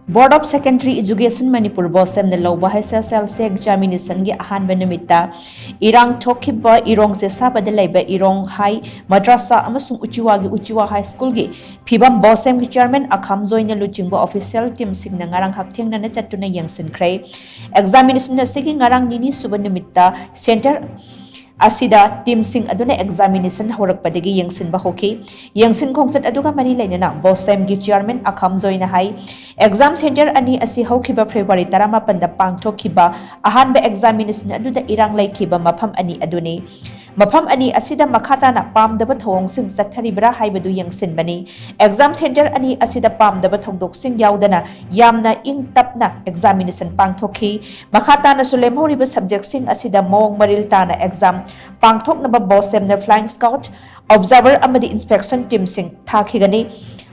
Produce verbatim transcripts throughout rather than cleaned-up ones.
Board of Secondary Education Manipur, ꯕꯣꯁꯦꯝꯅ ꯂꯧꯕ H S L C examination ꯒꯤ ꯑꯍꯥꯟꯕ ꯅꯨꯃꯤꯠꯇ ꯏꯔꯥꯡ ꯊꯣꯛꯈꯤꯕ ꯏꯔꯣꯡ ꯆꯦꯁꯥꯕꯗ ꯂꯩꯕ ꯏꯔꯣꯡ ꯍꯥꯏ ꯃꯗ꯭ꯔꯁꯥ ꯑꯃꯁꯨꯡ ꯎꯆꯤꯋꯥꯒꯤ ꯎꯆꯤꯋꯥ High School ꯒꯤ ꯐꯤꯕꯝ ꯕꯣꯁꯦꯝꯒꯤ chairman ꯑꯈꯥꯝ ꯖꯣꯏꯅ ꯂꯨꯆꯤꯡꯕ official team ꯁꯤꯡꯅ ꯉꯔꯥꯡ ꯍꯛꯊꯦꯡꯅꯅ ꯆꯠꯇꯨꯅ ꯌꯦꯡꯁꯤꯟꯈ꯭ꯔꯦ꯫ Examination ꯑꯁꯤꯒꯤ ꯉꯔꯥꯡ ꯅꯤꯅꯤ ꯁꯨꯕ ꯅꯨꯃꯤꯠꯇ center ꯑꯁꯤꯗ team ꯁꯤꯡ ꯑꯗꯨꯅ examination ꯍꯧꯔꯛꯄꯗꯒꯤ ꯌꯦꯡꯁꯤꯟꯕ ꯍꯧꯈꯤ꯫ ꯌꯦꯡꯁꯤꯟ ꯈꯣꯡꯆꯠ ꯑꯗꯨꯒ ꯃꯔꯤ ꯂꯩꯅꯅ ꯕꯣꯁꯦꯝꯒꯤ chairman ꯑꯈꯥꯝ ꯖꯣꯏꯅ ꯍꯥꯏ, exam center ꯑꯅꯤ ꯑꯁꯤ ꯍꯧꯈꯤꯕ February ꯇꯔꯥꯃꯥꯄꯟꯗ ꯄꯥꯡꯊꯣꯛꯈꯤꯕ ꯑꯍꯥꯟꯕ examination ꯑꯗꯨꯗ ꯏꯔꯥꯡ ꯂꯩꯈꯤꯕ ꯃꯐꯝ ꯑꯅꯤ ꯑꯗꯨꯅꯤ꯫ ꯃꯐꯝ ꯑꯅꯤ ꯑꯁꯤꯗ ꯃꯈꯥ ꯇꯥꯅ ꯄꯥꯝꯗꯕ ꯊꯧꯑꯣꯡꯁꯤꯡ ꯆꯠꯊꯔꯤꯕ꯭ꯔꯥ ꯍꯥꯏꯕꯗꯨ ꯌꯦꯡꯁꯤꯟꯕꯅꯤ꯫ Exam center ꯑꯅꯤ ꯑꯁꯤꯗ ꯄꯥꯝꯗꯕ ꯊꯧꯗꯣꯛꯁꯤꯡ ꯌꯥꯎꯗꯅ ꯌꯥꯝꯅ ꯏꯪ ꯇꯞꯅ examination ꯄꯥꯡꯊꯣꯛꯈꯤ꯫ ꯃꯈꯥ ꯇꯥꯅꯁꯨ ꯂꯦꯝꯍꯧꯔꯤꯕ subject ꯁꯤꯡ ꯑꯁꯤꯗ ꯃꯑꯣꯡ ꯃꯔꯤꯜ ꯇꯥꯅ exam ꯄꯥꯡꯊꯣꯛꯅꯕ ꯕꯣꯁꯦꯝꯅ flying squad, observer ꯑꯃꯗꯤ inspection team ꯁꯤꯡ ꯊꯥꯈꯤꯒꯅꯤ꯫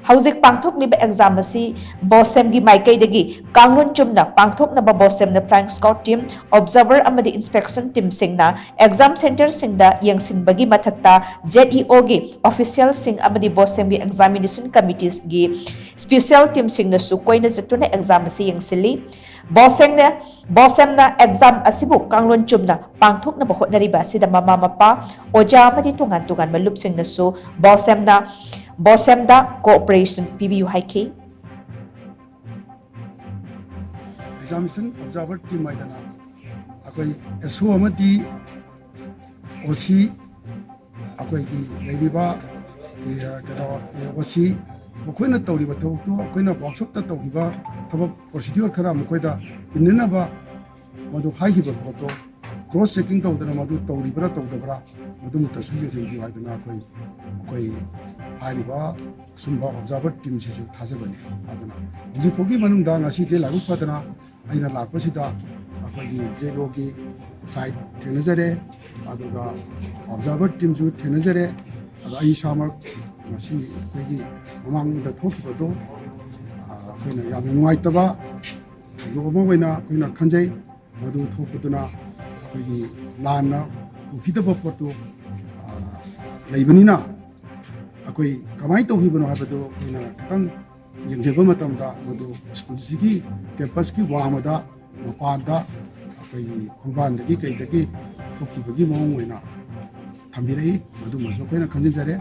ꯍꯧꯖꯤꯛ ꯄꯥꯡꯊꯣꯛꯂꯤꯕ exam ꯑꯁꯤ ꯕꯣꯁꯦꯝꯒꯤ ꯃꯥꯏꯀꯩꯗꯒꯤ ꯀꯥꯡꯂꯣꯟ ꯆꯨꯝꯅ ꯄꯥꯡꯊꯣꯛꯅꯕ ꯕꯣꯁꯦꯝꯅ flying squad team, observer ꯑꯃꯗꯤ inspection team ꯁꯤꯡꯅ exam center ꯁꯤꯡꯗ ꯌꯦꯡꯁꯤꯟꯕꯒꯤ ꯃꯊꯛꯇ Z E O ꯒꯤ official ꯁꯤꯡ ꯑꯃꯗꯤ ꯕꯣꯁꯦꯝꯒꯤ examination committee ꯒꯤ special team ꯁꯤꯡꯅꯁꯨ ꯀꯣꯏꯅ ꯆꯠꯇꯨꯅ exam ꯑꯁꯤ ꯌꯦꯡꯁꯤꯜꯂꯤ꯫ ꯕꯣꯁꯦꯝꯅ, ꯕꯣꯁꯦꯝꯅ exam ꯑꯁꯤꯕꯨ ꯀꯥꯡꯂꯣꯟ ꯆꯨꯝꯅ ꯄꯥꯡꯊꯣꯛꯅꯕ ꯍꯣꯠꯅꯔꯤꯕ ꯑꯁꯤꯗ ꯃꯃꯥ ꯃꯄꯥ, ꯑꯣꯖꯥ ꯑꯃꯗꯤ ꯇꯣꯉꯥꯟ ꯇꯣꯉꯥꯟꯕ ꯂꯨꯞꯁꯤꯡꯅꯁꯨ ꯕꯣꯁꯦꯝꯅ, ꯕꯣꯁꯦꯝꯗ cooperation ꯄꯤꯕꯤꯌꯨ ꯍꯥꯏꯈꯤ꯫ Examination observer team ꯍꯥꯏꯗꯅ ꯑꯩꯈꯣꯏ S O ꯑꯃꯗꯤ O C, ꯑꯩꯈꯣꯏꯒꯤ ꯂꯩꯔꯤꯕ, ꯑꯦ, ꯀꯩꯅꯣ, ꯑꯦ, O C, ꯃꯈꯣꯏꯅ ꯇꯧꯔꯤꯕ ꯊꯕꯛꯇꯨ, ꯑꯩꯈꯣꯏꯅ workshop ꯇ ꯇꯧꯈꯤꯕ ꯊꯕꯛ procedure ꯈꯔ ꯃꯈꯣꯏꯗ ꯏꯟꯅꯅꯕ ꯃꯗꯨ ꯍꯥꯏꯈꯤꯕ ꯄꯣꯠꯇꯣ cross checking ꯇꯧꯗꯅ ꯃꯗꯨ ꯇꯧꯔꯤꯕ꯭ꯔꯥ ꯇꯧꯗꯕ꯭ꯔꯥ ꯃꯗꯨꯃꯛꯇꯁꯨ ꯌꯦꯡꯁꯤꯟꯕꯤꯌꯨ ꯍꯥꯏꯗꯅ ꯑꯩꯈꯣꯏ, ꯑꯩꯈꯣꯏ ꯍꯥꯏꯔꯤꯕ ꯁꯨꯝꯕ observer team ꯁꯤꯁꯨ ꯊꯥꯖꯕꯅꯤ꯫ ꯑꯗꯨꯅ ꯍꯧꯖꯤꯛ ꯐꯥꯎꯒꯤ ꯃꯅꯨꯡꯗ ꯉꯁꯤꯗꯤ ꯂꯥꯏꯕꯛ ꯐꯗꯅ ꯑꯩꯅ ꯂꯥꯛꯄꯁꯤꯗ ꯑꯩꯈꯣꯏꯒꯤ Z O ꯒꯤ side ꯊꯦꯡꯅꯖꯔꯦ, ꯑꯗꯨꯒ observer team ꯁꯨ ꯊꯦꯡꯅꯖꯔꯦ꯫ ꯑꯗꯣ ꯑꯩ ꯏꯁꯥꯃꯛ ꯉꯁꯤ ꯑꯩꯈꯣꯏꯒꯤ ꯃꯃꯥꯡꯗ ꯊꯣꯛꯈꯤꯕꯗꯣ, ꯑ, ꯑꯩꯈꯣꯏꯅ ꯌꯥꯝꯅ ꯅꯨꯡꯉꯥꯏꯇꯕ ꯊꯧꯗꯣꯛ ꯑꯃ ꯑꯣꯏꯅ ꯑꯩꯈꯣꯏꯅ ꯈꯟꯖꯩ꯫ ꯃꯗꯨ ꯊꯣꯛꯄꯗꯨꯅ ꯑꯩꯈꯣꯏꯒꯤ ꯂꯥꯟꯅ ꯎꯈꯤꯗꯕ ꯄꯣꯠꯇꯨ, ꯑ, ꯂꯩꯕꯅꯤꯅ ꯑꯩꯈꯣꯏ ꯀꯃꯥꯏꯅ ꯇꯧꯈꯤꯕꯅꯣ ꯍꯥꯏꯕꯗꯨ ꯑꯩꯈꯣꯏꯅ ꯈꯤꯇꯪ ꯌꯦꯡꯖꯕ ꯃꯇꯝꯗ ꯃꯗꯨ ꯁ꯭ꯀꯨꯜꯁꯤꯒꯤ ꯀꯦꯝꯄꯁꯀꯤ ꯋꯥꯡꯃꯗ, ꯃꯄꯥꯟꯗ, ꯑꯩꯈꯣꯏꯒꯤ ꯈꯣꯡꯕꯥꯟꯗꯒꯤ ꯀꯩꯗꯒꯤ ꯊꯣꯛꯈꯤꯕꯒꯤ ꯃꯑꯣꯡ ꯑꯣꯏꯅ ꯊꯝꯕꯤꯔꯛꯏ꯫ ꯃꯗꯨꯃꯁꯨ ꯑꯩꯈꯣꯏꯅ ꯈꯪꯖꯤꯟꯖꯔꯦ꯫